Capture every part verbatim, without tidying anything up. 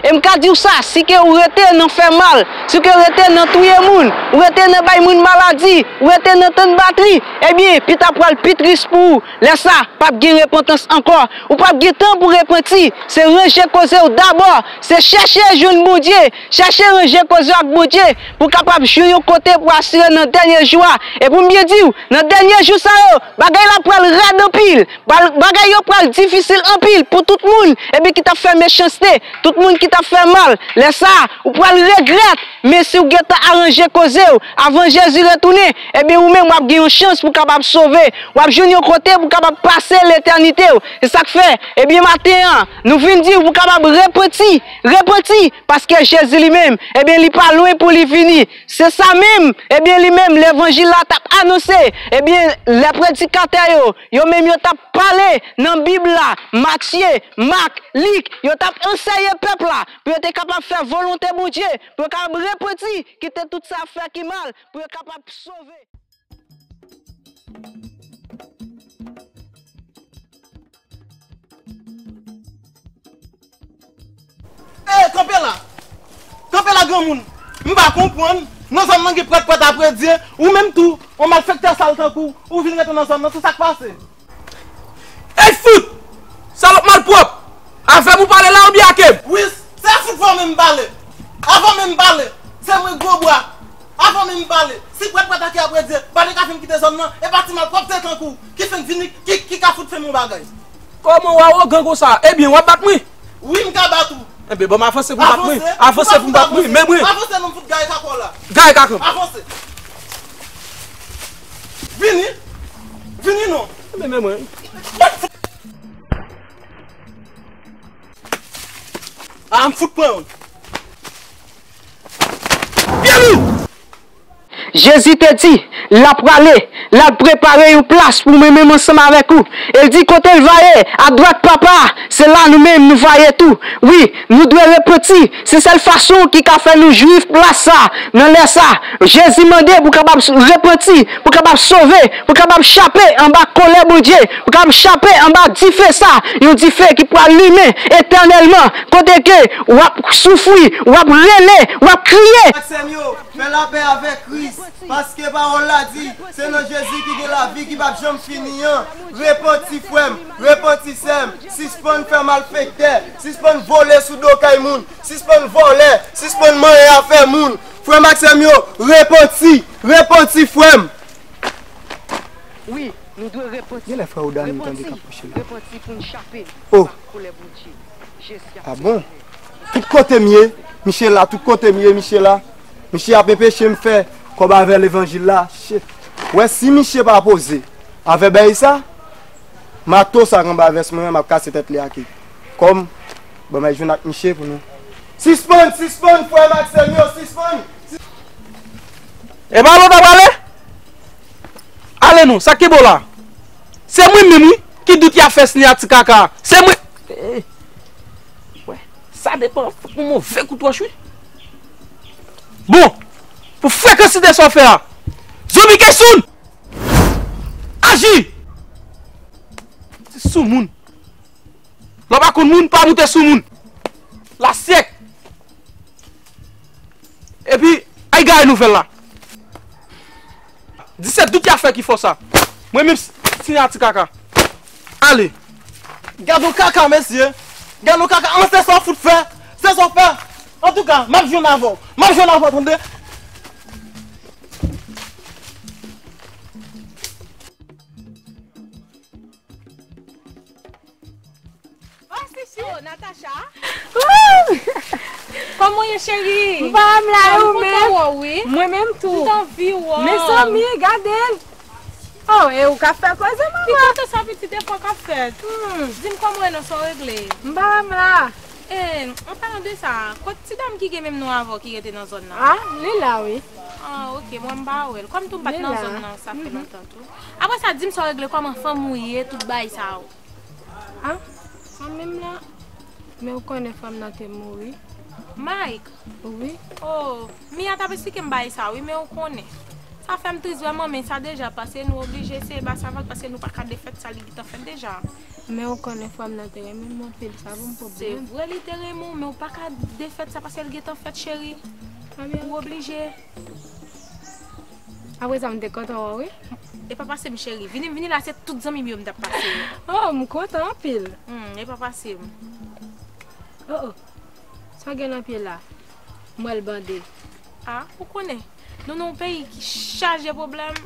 E m ka di w sa, si ke ou rete nan fè mal, si ke ou rete nan touye moun, ou rete nan bay moun maladi, ou rete nan tann batri, ebyen, pita pral pi tris pou ou. Lè sa, p ap gen repantans ankò. Ou p ap gen tan pou repanti. Se ranje koze w dabò. Se chèche jwenn Bondye. Chèche ranje koze w ak Bondye pou w kapab jwenn yon kote pou asire nan dènye jou a. E pou m byen di w, nan dènye jou sa yo, bagay la pral rèd anpil. Bal- Bagay yo pral difisil anpil pou tout moun, ebyen, ki t ap fè mechanste, tout moun ki t ap fè mal. Lè sa a, ou pral regrèt, men si w gentan aranje koze w, avan Jezi retounen, ebyen, ou menm w ap gen yon chans pou w kapab sove. W ap jwenn yon kote pou w kapab pase letènite w. Se sa k fè, ebyen, maten an, nou vin di w pou w kapab repanti, repanti, paske Jezi li menm, ebyen, li pa lwen pou li vini. Se sa menm, ebyen, li menm, levanjil la t ap anonse. Ebyen, lè predikatè yo, yo menm yo t ap pale nan Bib la, Matye, Mak, Lik, yo t ap anseye pèp la pou yo te kapab fè volonte Bondye, pou yo kapab repanti, kite tout sa y ap fè ki mal, pou yo kapab sove. Ey, kanpe la! Kanpe la, granmoun! M pa konprann, nan zòn nan gen prèt prèt apredye, ou menm tou, yon malfektè sal tankou w, ou vin rete nan zòn nan, se sa k pase? Ey, fout! Salòp malpwòp! Avè m ou pale la oubyen ake m? Wi, se avè w menm m pale! Avè w menm m pale! Se mwen gwo bwa! Avè w menm m pale! Si prèt prèt ake apredye, pa te ka fè m kite zòn nan, e pa ti malpwòpte tankou w ki fenk vini, ki, ki ka fout fè m yon bagay. Kòman w awogan konsa? Ebyen, w ap bat mwen? Wi, m ka bat ou. Enben, ban m avanse pou m bat mwen. Avanse pou m bat mwen, men mwen. Avanse, non, m fout gaye kaka w la. Gaye kaka m. Avanse. Vini. Vini, non. Enben, men mwen. A, m fout pran youn. Pye lou! Jezi te di, l ap prale, l al prepare yon plas pou mwen menm ansanm avèk ou. E l di, kote l va ye, adwat Papa a, se la nou menm nou va ye tou. Wi, nou dwe repanti. Se sèl fason ki ka fè nou jwi plas sa. Nan lè sa, Jezi mande pou kapab repanti, pou kapab sove, pou kapab chape anba kòlè Bondye, pou kapab chape anba dife sa, yon dife ki pral limen etènèlman, kote ke w ap soufri, w ap rele, w ap kriye. Ak sè m yo, fè lapè avèk Kris, paske pawòl la di, se nan Jezi ki gen lavi ki p ap janm fini an. Repanti, frè m, repanti, sè m, sispann fè malfektè, sispann vole sou do kay moun, sispann vòlè, sispann manyen afè moun. Frè m ak sè m yo, repanti, repanti, frè m. Wi, nou dwe repanti. Genlè frè w Dani tande k ap preche la. Repanti pou n chape. Oh. Kòlè Bondye. Jezi ap... Ah bon? Tout kote m ye, misye la, tout kote m ye, misye la. Misye ap enpeche m fè kòb avè levanjil la. Shit. Wè, si misye pa poze avè bèy sa, mato sa k anba vès mwen an, m ap kase tèt li ak li. Kòm, bon, m al jwenn ak misye pou nou. Sispann, sispann, frè m ak sè m yo, sispann! E pa lòt ap ale? Ale non, sa k kenbe w la? Se mwen menm, wi, ki dout y ap fè siyati kaka. Se mwen. Eh, wè, sa depann, fòk mwen move kout wòch, wi. Bon, pou frekansite sa w fè a, zonbi Keysoun! Aji! Ti soumoun. Lè w pa konn moun, pa moute sou moun. Lasyèk. Epi, ay gaye nouvèl la. Disèt dout y ap fè ki fè w sa. Mwen menm, siyati kaka. Ale. Gad yon kaka, mesye. Gad yon kaka. An, se sa w fout fè. Se sa w fè. Antouka, m ap jwenn avè w. M ap jwenn avè w, tande. Oh, Sisi. Oh, Natacha. Wouh! Kòman w ye, cheri? M pa m la, e ou menm? Mwen kontan wè w, wi. Mwen menm tou. M t anvi wè w. Mezanmi, gade l. Oh, e ou k ap fè koze, manman? Ki kote sa pitit defwa k ap fèt? Hmm. Di m kòman w ye non, sa w regle? M pa m la. Eh, an palan de sa, kot ti dam ki gen menm non avè w ki rete nan zòn nan? Ah, li la, wi. Ah, ok, mwen m pa wè l. Kòm tou m pa t nan zòn nan, sa fè lontan tou. Apre sa, di m sa w regle, kòman fanmi w ye, tout bagay sa yo? Ah, fanmi m la, men ou konnen fanm nan te mouri. Mike? Wi. Oh, Mia t ap esplike m bagay sa, wi, men ou konnen. Sa fè m tris vrèman, men sa deja pase, nou oblije eseye ba sa vag paske nou pa ka defèt sa li gentan fèt deja. Men ou konnen frè m nan te renmen m anpil, sa ban m pwoblèm. Se vre li te renmen w, men ou pa ka defèt sa paske l gentan fèt, cheri. Ou oblije. Apre sa, m te kontan wè w, wi. E pa pase m, cheri. Vini, vini la, se tout zanmi m yo m t ap pase yo. Oh, m kontan anpil. Hmm, e pa pase m. Oh, oh. Sa w gen nan pye la? M wè l bande. Ah, ou konnen. Nou nan yon peyi ki chaje pwoblèm.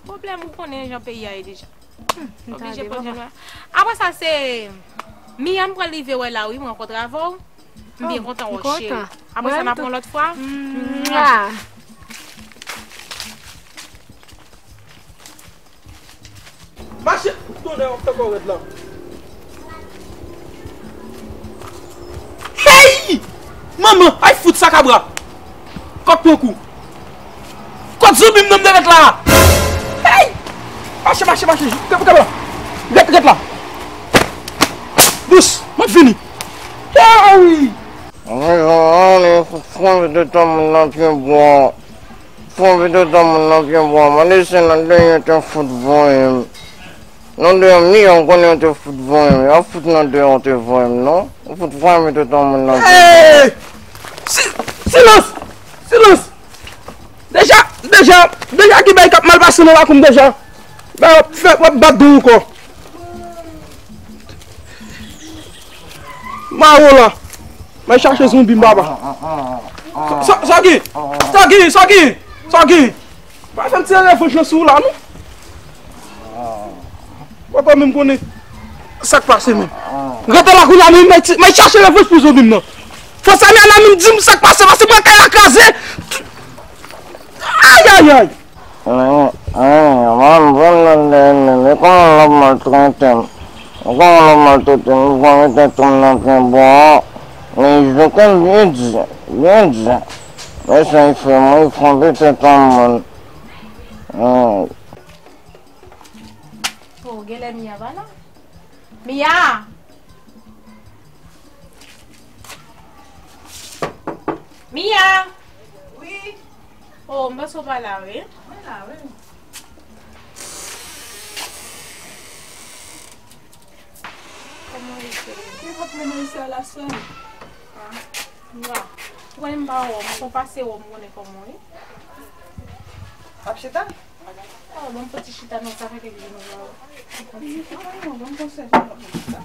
Pwoblèm, ou konnen jan peyi a ye deja. Hmm, m ta Oblije di pran papa. Jan nou a. Apre sa, se Mia m pral rive wè la, wi, m rankontre avè w. M byen Oh, kontan m wè w, cheri. Kontan. Apre sa, n ap wè yon lòt fwa. Mwa. Mache! Tonnè, w ap fè kò rèd la. Hey! Manman, ay fout sakabra! Kòk pran kou. Kot zonbi m nan m te ret la? Hey! Mache, mache, mache. Kanpe, kanpe la. Ret, ret la. Dous, m ap vini. Hey! Mezanmi, fon vide tan moun nan pye bwa. Fon vide tan moun nan pye bwa. Mande si nan de yo te fout voye m. Nan de yo m li, m konnen yo te fout voye m. Yo fout nan de yo te voye m, non? Yo fout voye m vide tan moun nan pye bwa. Hey! Si-, silans! Silans! Deja, deja, deja gen bagay k ap mal pase nan lakou m deja. Bagay w ap fè, w ap bat dou ankò. Mawo la. Mwen chache zonbi m, papa. Sa, sa gen? Sa gen? Sa gen? Sa gen? Pa fè m tire revanj lan sou ou la, non. Papa menm konnen sa k pase menm. Rete la kounye a, men, men, men chache revanj pou zonbi m nan. Fò Samiana menm di m sa k pase, pase mwen kay la kraze. Ayayay. Men, men, mwen, mwen nan dèyè menm, e kòman l ap maltrete m? E kòman l ap maltrete m? Mwen mete tonm nan pye bwa. Men Izokan byen di, byen di. Men sa l fè mwen, l fè m pete tonm moun. Hmm. Oh, genlè Mia pa la? Mia! Mia! Wi. Oh, m panse w pa la, wi. Mwen la, wi. Kòman w ye, cheri? Mwen pa plen nan isi a la, sè. Ah, m la. Ou konnen m pa wè w, m konn pase wè w, m konnen kòman w ye. W ap chita? Oh, ban m fè ti chita non, sa fè kèk jou nou pa wè. Ban m fè ti chita non, ban m fè ti chita.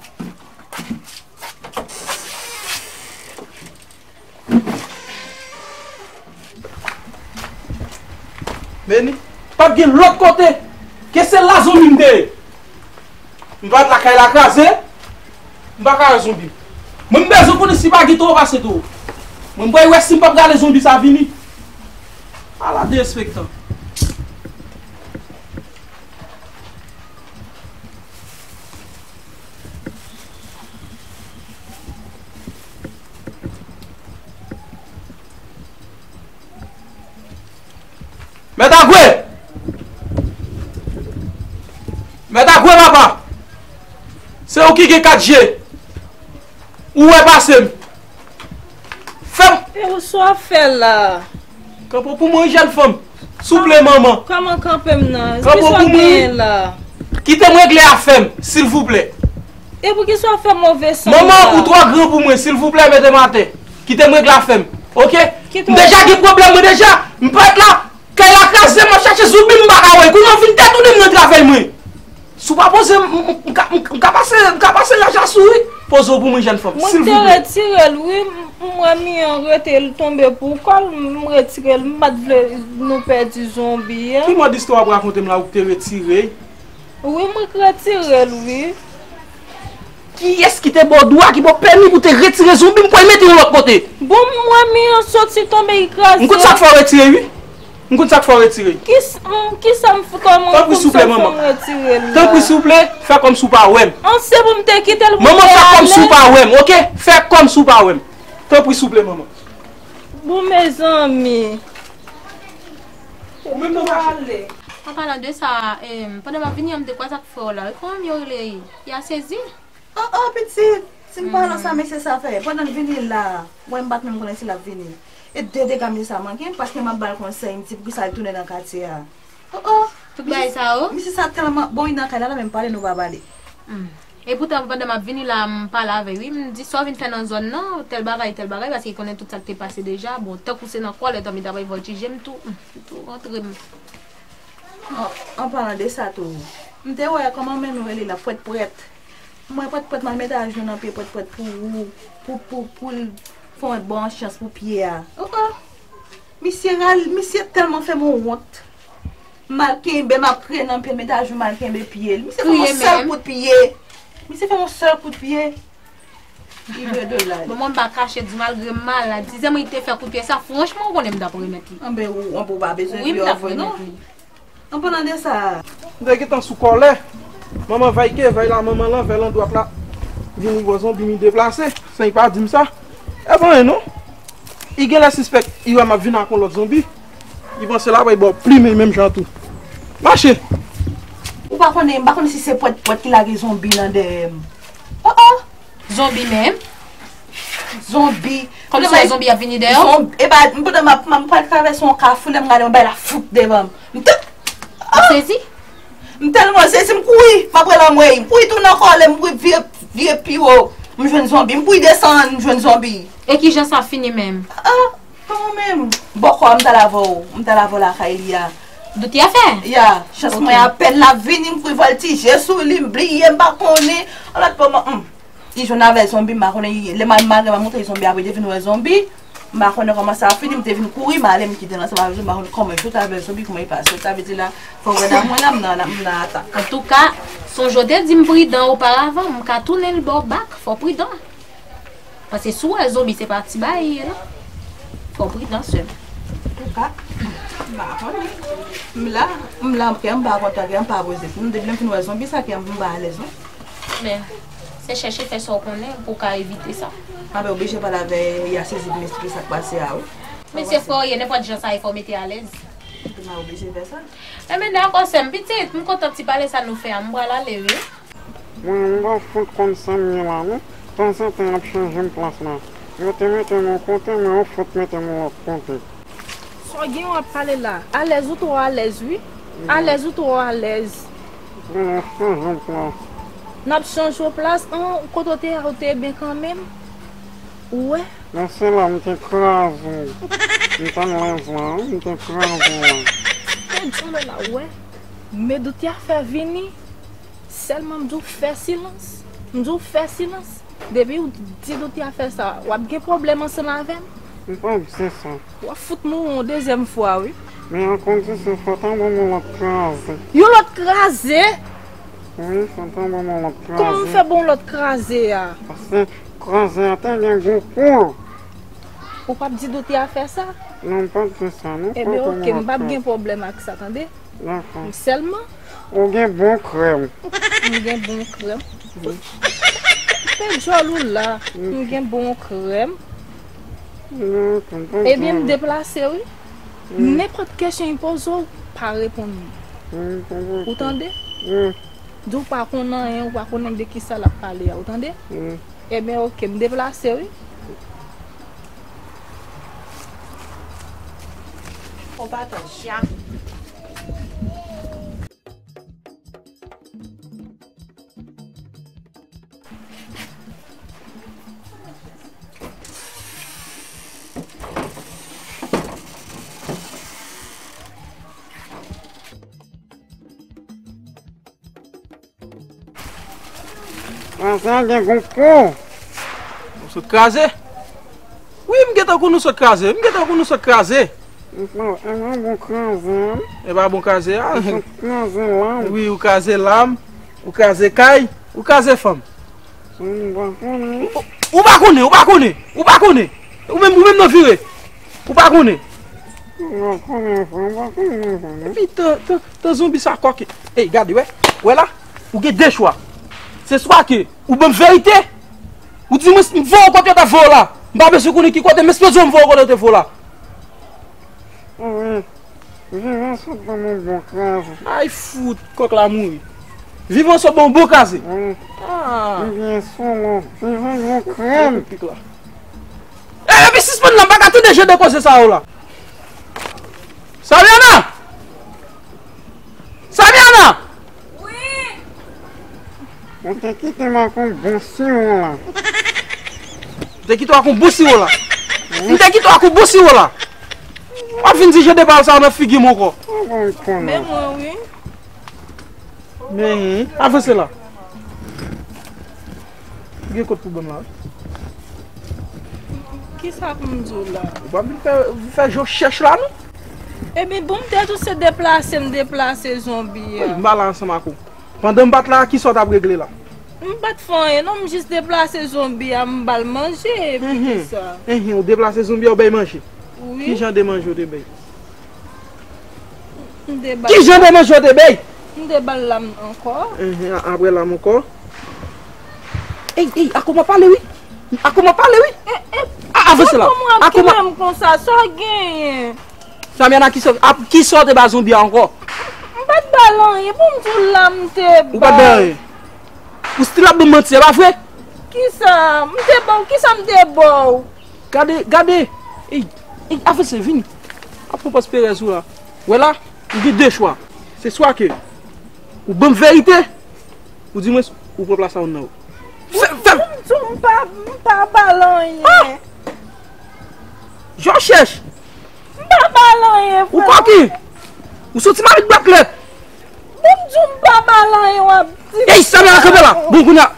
Meni, pa t gen lòt kote ke se la zonbi m te ye. M pa t lakay la kraze, m pa ka wè zonbi. Mwen m bezwen konnen si pa gen towo pase towo. Mwen m pral wè si m p ap gade zonbi sa vini. Ala derespektan. Mèt Agwe! Mèt Agwe, papa! Se ou ki gen kat je. Ou wè pase m. Fè m. E ou sa w ap fè la? Kanpe pou mwen, jèn fanm. Souple, manman. Kòman kanpe m nan? Kanpe pou mwen. Kisa w genyen la? Kite m regle afè m, silvouplè. E poukisa w ap fè move san la? Manman, ou twò gran pou mwen, silvouplè, mete m atè. Kite m regle afè m, oke? M deja gen pwoblèm, mwen deja. M pa t la. Kay la kraze, m ap chache zonbi m pa ka wè. Kounye a w vin detounen m nan travay mwen. Si w pa poze, m, m, m ka, m, m ka pase, m ka pase laj asou, wi. Poze w pou mwen, jèn fanm, silvouplè. Mwen te retire l, wi. M, m wè Mian rete l tonbe pou kò l, m retire l. M pa t vle nou pèdi zonbi a. Ki mòd istwa w ap rakonte m la, ou te retire l? Wi, mwen k retire l, wi. Kiyès ki te ba w dwa, ki ba w pèmi pou te retire zonbi m pou al mete yon lòt kote? Bon, m wè Mian soti tonbe, li kraze. M konn sa k fè w retire, wi. M konn sa k fè w retire. Kis-, m, kisa m f-, kòman pou m fè m retire l la? Tanpri, souple, manman. Tanpri, souple, fè kòmsi w pa wè m. An, se pou m te kite l pou m te ale. Manman, fè kòmsi w pa wè m, oke? Fè kòmsi w pa wè m. Tanpri, souple, manman. Bon, mezanmi. Ou menm nan mache. An palan de sa, em, pandan m ap vini an, m te kwaze ak frè w la, wi. Kòman yo rele? Y a sezi? Oh, oh, pitit! Si m pa nan sa mesye sa fè, pandan l vini la, mwen m pa t menm konnen si l ap vini. E de dega misye sa manke m, paske m ap ba l konsèy, m di poukisa l tounen nan katye a. Oh, oh, tout bagay sa yo. Misye sa tèlman bon, li nan kay la, la menm pale, nou pa pale. Hmm. E poutan, pandan m ap vini la, m pale avè l, wi, m di, "Sa w vin fè nan zòn nan, tèl bagay, tèl bagay," paske li konnen tout sa k te pase deja. Bon, tankou se nan kòlè, tanmi ta bay vòltije m tou, hmm, m tou rantre m. An, an palan de sa tou, m te wè kòman men nou rele la, pwèt pwèt. M wè pwèt pwèt, m al mete ajenou nan pye pwèt pwèt pou, pou, pou, pou l fè yon bon chans pou pye a. Oh, oh. Misye ral, misye tèlman fè m wont. M al kenbe, m ap kriye nan pye l, mete ajenou, m al kenbe pye l. Misye fè m yon sèl kout pye. Misye fè m yon sèl kout pye. Li vle de la. Bon, mwen m pa kache di w, malgre m malad, si se mwen ki te fè kout pye sa, franchman, ou konnen m t ap remèt li. Anben, ou, anben, ou pa bezwen pi avè non. An palan de sa. M te gentan sou kòlè. Manman vay ke vay la, manman lan vè landwat la. Vini bò zonbi, mi deplase. San li pa di m sa. E pa anyen non. Li genlè sispèk, li wè m ap vin ak yon lòt zonbi. Li panse l ap bay bò plimen menm jan tou. Mache. Ou pa konnen, m pa konnen si se pwèt pwèt ki lage zonbi nan dèyè m. Oh, oh. Zonbi menm? Zonbi. Kòmsi yon zonbi ap vini dèyè w? Zonbi, e pa, m pandan m ap, m pral travèse yon kafou, lè m gade yon bagay la fout devan m. M te, ou sezi? M tèlman sezi, m kouri, m ap rele anmwey. M kouri tounen kòlè, m kouri vire, vire pi wo. M jwenn zonbi, m kouri desann, m jwenn zonbi. E kijan sa fini menm? Ah, pa mwen menm. Bòkò a, m t al avè w, m t al avè w lakay li a. Doute a fè? Ya, chans mwen apèn l ap vini, m kouri vòltije sou li, m bliye, m pa konnen. Yon lòt bò, m, hmm. Li jwenn avè zonbi, m pa konnen, lè m al, malgre m al montre zonbi, apre li te vin wè zonbi. M pa konnen kòman sa fini, m te vin kouri, m ale, m kite l ansanm avè zonbi, m pa konnen kòman l sot avè zonbi, kòman li pase. Sa vle di la, fò w wè nan mwen la, m nan, m nan atak. Antouka, sonje w te di m pridan oparavan, m ka tounen l ba w bak, fò w pridan. Paske si w wè zonbi, se pa ti bagay li ye, non. Fò w pridan, sè m. Antouka, m pa konnen. M la, m la, kè m pa kontan, kè m pa poze. M depi lè m fin wè zonbi sa, kè m pa alèz, non. Men, se chèche fè sa w konnen pou w ka evite sa. Anben, oblije pale avè, y a sezi pou m esplike sa k pase a, wi. Men se frè w ye, nenpòt jan sa ye, fò w mete alèz. Ou pa oblije fè sa. Enben, dakò, sè m, pitit, m kontan ti pale sa nou fè a, m pral ale, wi. Mwen, m pa fout konn sa m ye la, non. Tanzantan, y ap chanje m plas la. Yo te mete m yon kote, men yo fout mete m yon lòt kote. Sa w gen w ap pale la? Alèz ou twò alèz, wi. Alèz ou twò alèz. Bon, n ap chanje w plas. N ap chanje w plas? An, kote w te ye a, ou te byen kanmenm? Ou wè? Men se la m te kraze w. M t annlè zwa, wi, m te kraze w la. Te di w lè la, ou wè? Men doute a fè vini. Sèlman m di w fè silans. M di w fè silans. Depi w di doute a fè sa, w ap gen pwoblèm ansanm avè m. M p ap di sa. W ap fout mouri yon dezyèm fwa, wi. Men an kondisyon, fò w ta ban m yon lòt kraze. Yon lòt kraze? Wi, fò w ta ban m yon lòt kraze. Kòman m fè ba w lòt kraze a? Paske kraze a te gen gwo kou. Ou p ap di doute a fè sa? Non, m p ap di sa, non. Ebyen, oke, m p ap gen pwoblèm ak sa, tande? Dakò. Sèlman. Ou gen bon krèm. M gen bon krèm. Fè djòl ou la. M gen bon krèm. Ebyen, m deplase, wi. Nenpòt kesyon m poze w, pa reponn li. Ou tande? Di w pa konn anyen, ou pa konnen de kisa l ap pale a, ou tande? Ebyen, oke, m deplase, wi. Bon, pa tann. Kraze a gen gwo kou. Nou sot kraze? Wi, m gentan konn nou sot kraze. M gentan konn nou sot kraze. E pa bon kraze a? E pa bon kraze a? Nou sot kraze lam. Wi, ou kraze lam, ou kraze kay, ou kraze fanm. Ou, ou pa konnen, ou pa konnen, ou pa konnen. Ou menm, ou menm nan vire. Ou pa konnen. Ou pa konnen, ou pa konnen, ou pa konnen. Epi tan, tan, tan zonbi sa kòke. Ey, gade, wè. Wè la, ou gen de chwa. Se swa ke ou ban m verite, ou di mwen m voye w kote yo t ap voye w la. M pa bezwen konnen ki kote, men sipoze m voye w kote yo te voye w la. Wi. Vivan sot ban m yon bon kraze. Ay fout, kòk la mouri. Vivan sot ban yon bon kraze. Wi. Ah. Ebyen, solo. Vivan yon krèm. Pik la. Eh, epi sispann la, m pa Tande jan de koze sa yo la. Samiana! Samiana! Wi! Ou te kite m ak yon bon siwo la. Ou te kite w ak yon bon siwo la. M te kite w ak yon bon siwo la. W ap vin di jan de pawòl sa yo nan figi m ankò. Men mwen, wi. Men, avanse la. Ou gen kòd pou ban m la, wi. Kisa pou m di w la? Ou pa vin fè, fè jan w chèch la, non? Ebyen, bon, m te di w se deplase, m deplase zonbi a. Wi, m pa la ansanm ak ou. Pandan m pa t la, kisa w t ap regle la? M pa t fè anyen, non, m jis deplase zonbi a, m ba l manje, epi kisa? Enhen, ou deplase zonbi a, ou bay manje? Wi. Ki jan de manje w te bay? M te ba l. Ki jan de manje w te bay? M te ba l lam ankò. Enhen, a-, apre lam ankò. Ey, ey, Akoma pale wi. Akoma pale wi. Eh, eh, a-, avanse la. Akoma. Kile m konsa, sa w genyen? Samiana, kisa, ap, kisa w te ba zonbi a ankò? M pa t ba l anyen, pou m di w lam m te ba l. Ou pa t ba l anyen? Ou still ap ban m manti, e pa vre? Kisa? M te ba w, kisa m te ba w? Gade, gade. Ey, ey, avanse, vini. Ap pran pòz perèz ou la. Wè la, ou gen de chwa. Se swa ke ou ban m verite, ou di mwen ou pran plas a youn nan yo. Fè, fè. M di w m pa, m pa ba l anyen. Jan w chèch. M pa ba l anyen, frè. Ou kòki? Ou soti marit bwat lèt. Bon, m di w m pa ba l anyen, w ap di. Ey, Samiana, kanpe la. Bon, kounye a.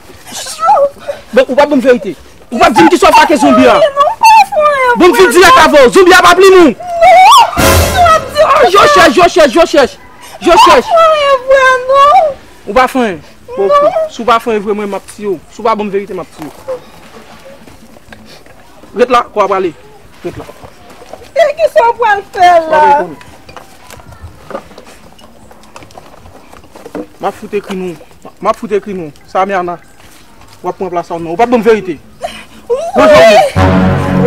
Bon, ou pa ban m verite. Ou pa di m kisa w fè ak zonbi a. Non, m pa fè anyen. Bon, m fin dirèk avè w. Zonbi a pa plim ou. Non, w ap di. Ah, jan w chèch, jan w chèch, jan w chèch. Jan w chèch. M pa fè anyen, frè, non. Ou pa fè anyen? Bon, ok. Si w pa fè anyen vre, mwen, m ap tiye w. Si w pa ban m verite, m ap tiye w. Ret la, kò a prale. Ret la. E kisa w pral fè la? W ap reponn. M ap fout ekri nou. M ap fout ekri nou. Samiana. W ap pran plas a w non. Ou pa t ban m verite. Wi!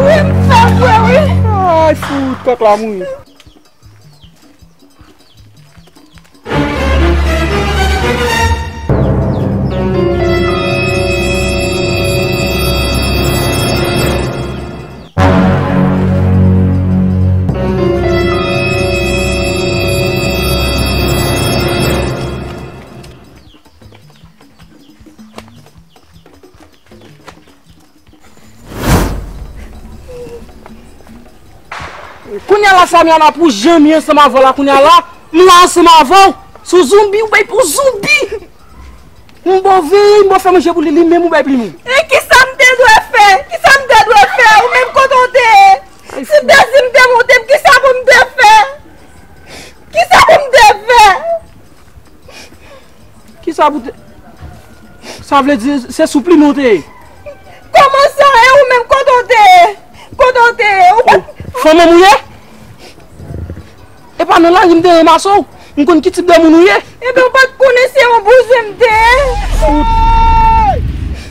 Wi, m fè vre, wi. Ay, fout, kòk la mouri. Kounye a la, Samiana, pou jan m ye ansanm avè w la, kounye a la, m la ansanm avè w. Sou zonbi, ou bay pou zonbi. M ba w veye, m ba w fè manje pou li, li menm ou bay plim ou. E kisa m te dwe fè? Kisa m te dwe fè? Ou menm kote w te ye? Si m te di m te monte, kisa pou m te fè? Kisa pou m te fè? Kisa pou te... Sa vle di se sou plim ou te ye? Kòman sa? E ou menm kote w te ye? Kote w te ye? Ou pa... Fanm ou ye? E pa nan lari m te ranmase w. M konn ki tip de moun ou ye. Ebyen ou pa t konnen se yon bouzen m te ye.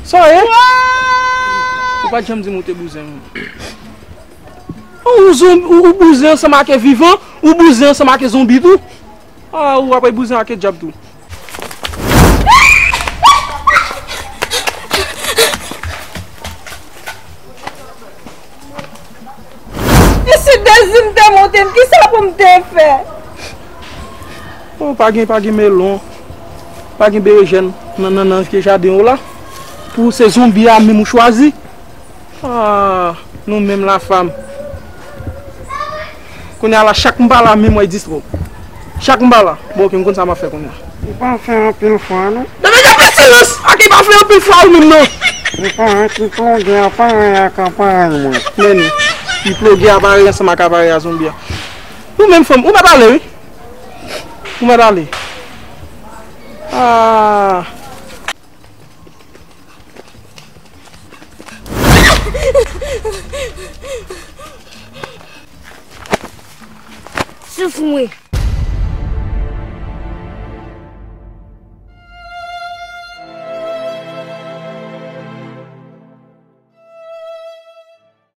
Sa w ye? Ou pa t janm di m ou te bouzen. Ou zonbi, ou, ou bouzen ansanm ak vivan, ou bouzen ansanm ak zonbi tou. Ah, ou apre bouzen ak dyab tou. E si Dezi m te monte m, kisa pou m te fè? Oh, pa gen, pa gen melon, pa gen berejèn nan, nan, nan jaden w la. Pou se zonbi a menm ou chwazi. Ah, nou menm lafam. Kounye a la, chak m pa la, menm w ap dispo. Chak m pa la. Bon, ok, m konn sa m ap fè kounye a. Ou pa fè anpil fwa, non? Nan men gade silans! Ak li pa fè anpil fwa ou menm, non. Li pa anyen ki ploge aparèy ak aparèy mwen. Men, li ploge aparèy ansanm ak aparèy a zonbi a. Ou menm fanm, ou mèt ale, wi. Ou mèt ale. Ah. Souf mwen.